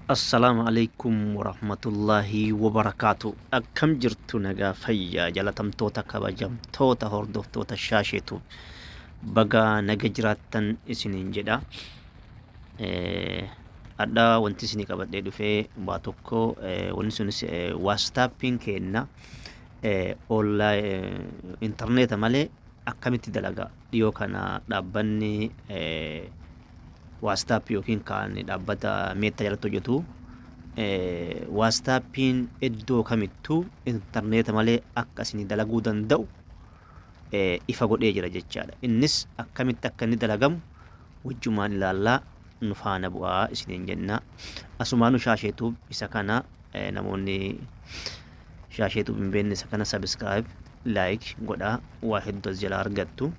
Assalaamu alaikum warahmatullaahi wabarakaatu. Akkam jirtu nagaa fayyaa jalatamtoota kabajamtoota hordoftoota shaasheetu baga naga jiraattan isiniin jedha. Hadhaa wanti isinii qabadhee dhufee waa tokko, wanni sunis waastaappiin keenna intarneeta malee akkamitti dalaga. Dhiyoo kana dhaabbanni waastaappii yookiin kan dhaabbata meettaa jalatti hojjetu waastaappiin iddoo kamittuu intarneeta malee akka isinii dalaguu danda'u ifa godhee jira jechaadha. Innis akkamitti akka inni dalagamu wajjumaan ilaallaa, nu faana bu'aa isiniin jenna. Asumaanuu shaasheetuub isa kana namoonni shaasheetuub hin beekne isa kana subscribe, like godhaa, waa hedduu as jalaa argattu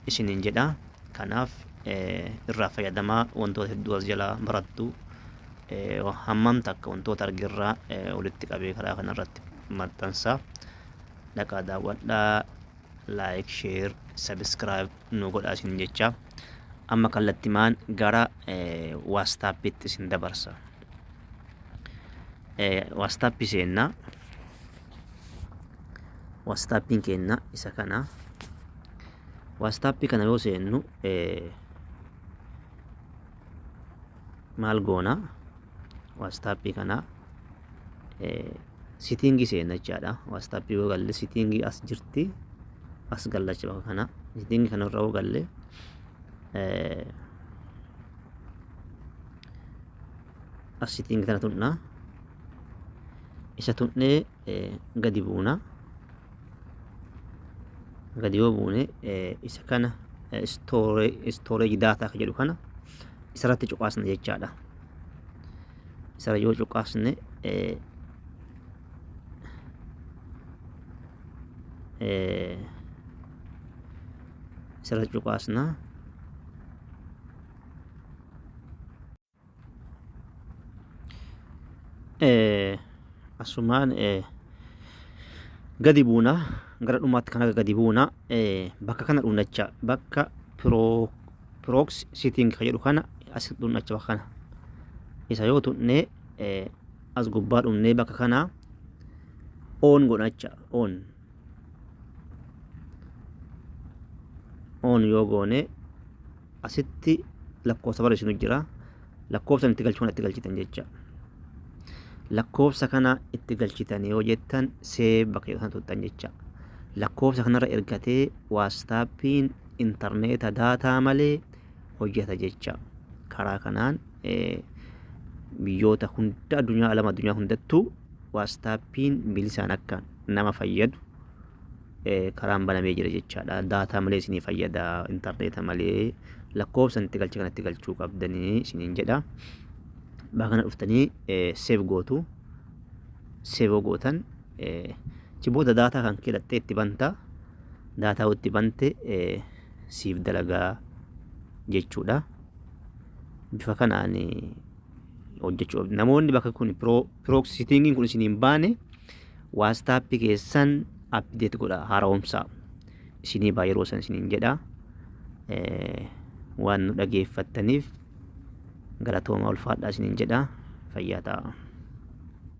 isiniin jedha. Kanaaf irraa fayyadamaa, wantoota hedduu as jalaa barattu. Hammam takka wantoota argirraa walitti qabee karaa kanarratti maxxansa. Dhaqaa daawwadhaa, like, share, subscribe nu godhaa isin jecha. Amma kallattimaan gara waastaappiitti isin dabarsa. Waastaappii seennaa. Waastaappiin keenna isa kana. Waastaappii kana yoo seennu maal goona? Waastaappii kana sitiingii seenna jechaadha. Waastaappii yoo galle sitiingii as jirti. As gallacha bakka kana. Sitiingii kana irra yoo galle as sitiingii kana tuqna. Isa tuqnee gadi buuna. Gadi yoo buune isa kana storage data kan jedhu kana isarratti cuqaasna jechaadha. Isarra yoo cuqaasne isarra cuqaasna. Asumaan gadi buuna, gara dhumaatti kan akka gadi buuna, bakka kana dhumnacha, bakka proxy setting kan jedhu kana as dhumnacha. Bakka kana isa yoo tuqne as gubbaa dhumnee bakka kana on godhacha. On yoo goone asitti lakkoofsa barreessinu jira. Lakkoofsa itti galchuun itti galchitan jecha. Lakkoofsa kana itti galchitan yoo jettan save bakka jedhu sana tuqxan jecha. Lakkoofsa kanarra ergatee waastaappiin intarneeta daataa malee hojjeta jecha. Karaa kanaan biyyoota hunda addunyaa alama addunyaa hundattuu waastaappiin bilisaan akka nama fayyadu karaan banamee jira jechaadha. Daataa malee isinii fayyada, intarneeta malee lakkoofsa itti galche kanatti galchuu qabdanii isiniin jedha. Bakka kana dhuftanii save gootu. Save gootan achi booda daataa kan keedhattee itti banta. Daataa itti bante siif dalagaa jechuudha. Bifa kanaan hojjechuu namoonni bakka kun proxy settingiin kun isiniin baane waastaappii keessan update godha, haaromsaa isinii baa yeroo san isiniin jedha. Waan nu dhageeffattaniif galatooma, ulfaadhaa isiniin jedha. Fayyaa ta'a.